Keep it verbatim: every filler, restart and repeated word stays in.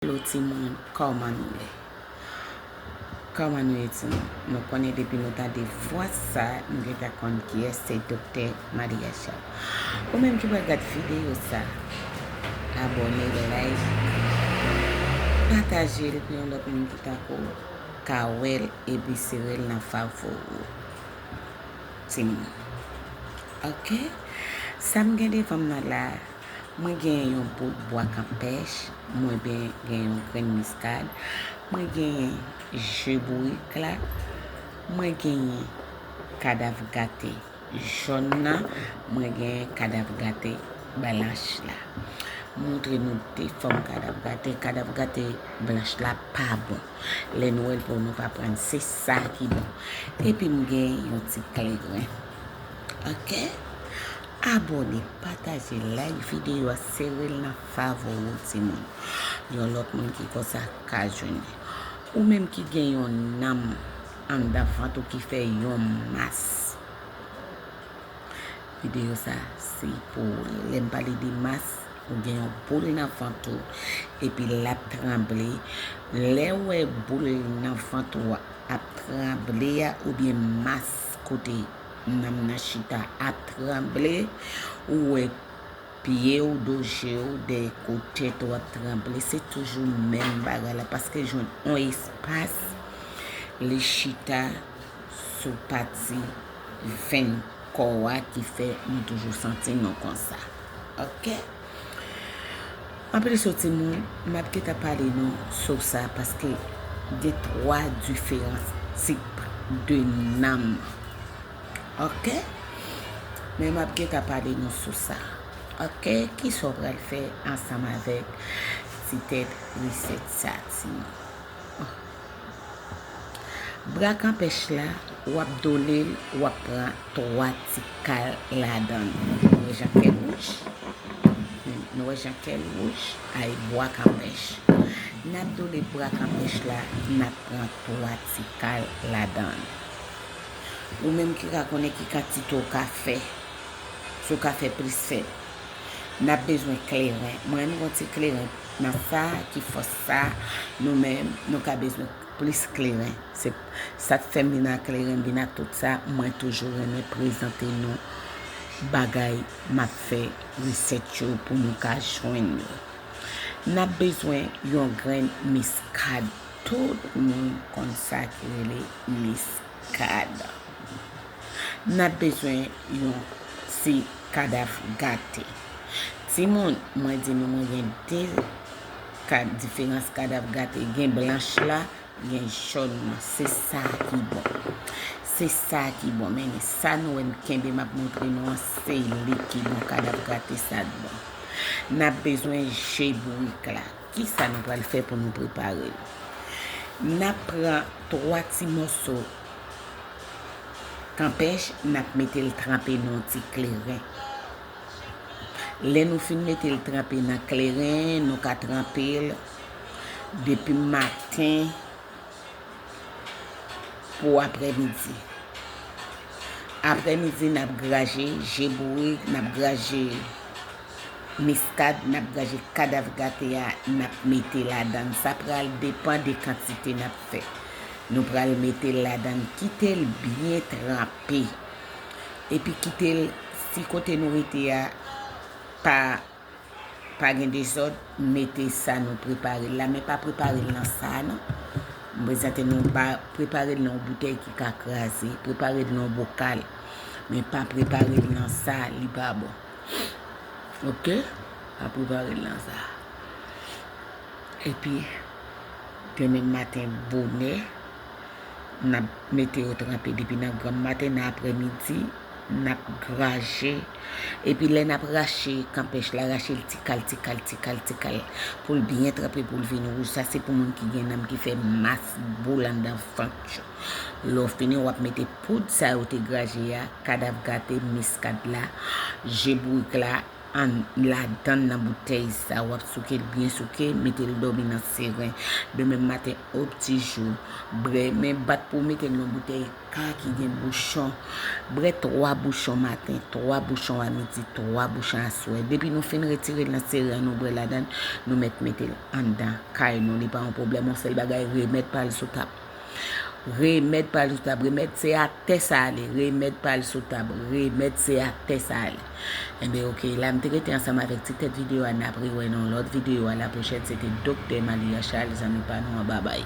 Hello timoun, kòman nou ye? Kòman nou ye timoun? Nou konnen depi nou tande vwa sa, nou gentan konn kiyès se Doktè Maria Chal. Ou menm ki pral gad videyo sa, abòne, like, pataje l pou yon lòt moun ki tankou w ka wè l epi sere l nan favori w. Timoun. Oke? Sa m gen devan m nan la, mwen gen yon boul bwa kanpèch, mwen ben gen yon grenn miskad, mwen gen je bourik la, mwen gen kadav gate jòn nan, mwen gen kadav gate blanch la. Montre nou de fòm kadav gate. Kadav gate blanch la pa bon. Lè nou wè l pou nou pa pran, se sa ki bon. Epi m gen yon ti kleren. Oke? Abòne, pataje, like videyo a, sere l nan favori w timoun. Yon lòt moun ki konsa ka jwenn li. Ou menm ki gen yon nanm anndan vant ou ki fè yon mas. Videyo sa se pou ou. Lè m pale de mas, ou gen yon boul nan vant ou, epi l ap tranble. Lè w wè boul nan vant ou ap tranble a, oubyen mas kote nanm nan chita ap tranble, ou wè pye w, do je w, dèyè kote tèt ou ap tranble, se toujou menm bagay la, paske jwenn yon espas, li chita sou pati venn kò a ki fè nou toujou santi nou konsa. Oke? Anplis, timoun, m ap gentan pale nou sou sa, paske gen twa diferan tip de nanm. Oke? Men m ap gentan pale nou sou sa. Oke? Kisa w pral fè ansanm avèk ti tèt resèt sa, timoun? Bra kanpèch la, w ap dole l, w ap pran twa ti kal ladan l. Nou wè jan kè l wouj? Nou wè jan kè l wouj? Ay, bra kanpèch. N ap dole bra kanpèch la, n ap pran twa ti kal ladan l. Ou menm ki ka konnen ki kantite w ka fè. Si w ka fè plis, fè l. N ap bezwen kleren. Mwen menm, yon ti kleren nan sa ki fòs sa, nou menm, nou ka bezwen plis kleren. Se sa k fè m vin ak kleren, m vin ak tout sa. Mwen toujou renmen prezante nou bagay m ap fè, resèt yo pou nou ka jwenn yo. N ap bezwen yon grenn miskad. Tout moun konn sa ki rele miskad. N ap bezwen yon ti kadav gate. Timoun, mwen di nou, mwen gen de ka, diferans kadav gate. Gen blanch la, gen jòn nan. Se sa ki bon. Se sa ki bon. Men sa nou wè m kenbe, m ap montre nou an, se li ki bon. Kadav gate sa bon. N ap bezwen je bourik la. Kisa nou pral fè pou nou prepare l? N ap pran twa ti mòso kanpèch, n ap mete l tranpe nan yon ti kleren. Lè nou fin mete l tranpe nan kleren, nou ka tranpe l depi maten pou aprèmidi. Aprèmidi, n ap graje je bourik, n ap graje miskad, n ap graje kadav gate a, n ap mete ladan l. Sa pral depann de kantite n ap fè. Nou pral mete l ladan l, kite l byen tranpe. Epi kite l, si kote nou rete a pa, pa gen dezòd, mete sa nou prepare l la, men pa prepare l nan sa a non. M prezante nou, pa prepare l nan yon boutèy ki ka kraze, prepare l nan yon bokal, men pa prepare l nan sa a, li pa bon. Oke? Pa prepare l nan sa. Epi, demen maten bonè, n ap mete yo tranpe depi nan granm maten, nan aprèmidi, n ap graje. Epi lè n ap rache kanpèch la, rache l ti kal, ti kal, ti kal, ti kal, pou l byen tranpe, pou l vin wouj. Sa se pou moun ki gen nanm ki fè mas boul anndan vant yo. Lè w fini, w ap mete poud sa yo te graje a, kadav gate, miskad la, je bourik la, an ladann nan boutèy sa, w ap souke l byen souke, mete l dòmi nan seren. Demen maten o pti jou, brè, men bat pou w mete l nan boutèy ka ki gen bouchon. Brè twa bouchon maten, twa bouchon a midi, twa bouchon aswè. Depi nou fin retire l nan seren an, nou brè ladann, nou mèt mete l anndan kay nou, li pa yon pwoblèm. Yon sèl bagay, remèd pa al sou tab. Remèd pa al sou tab. Remèd se atè sa ale. Remèd pa al sou tab. Remèd se atè sa ale. Enben, oke, la m te rete ansanm avèk ti tèt videyo a, n ap rewè nan yon lòt videyo. A la pwochèn, se te Doktè Malia Charles, zanmi pa nou an, babay.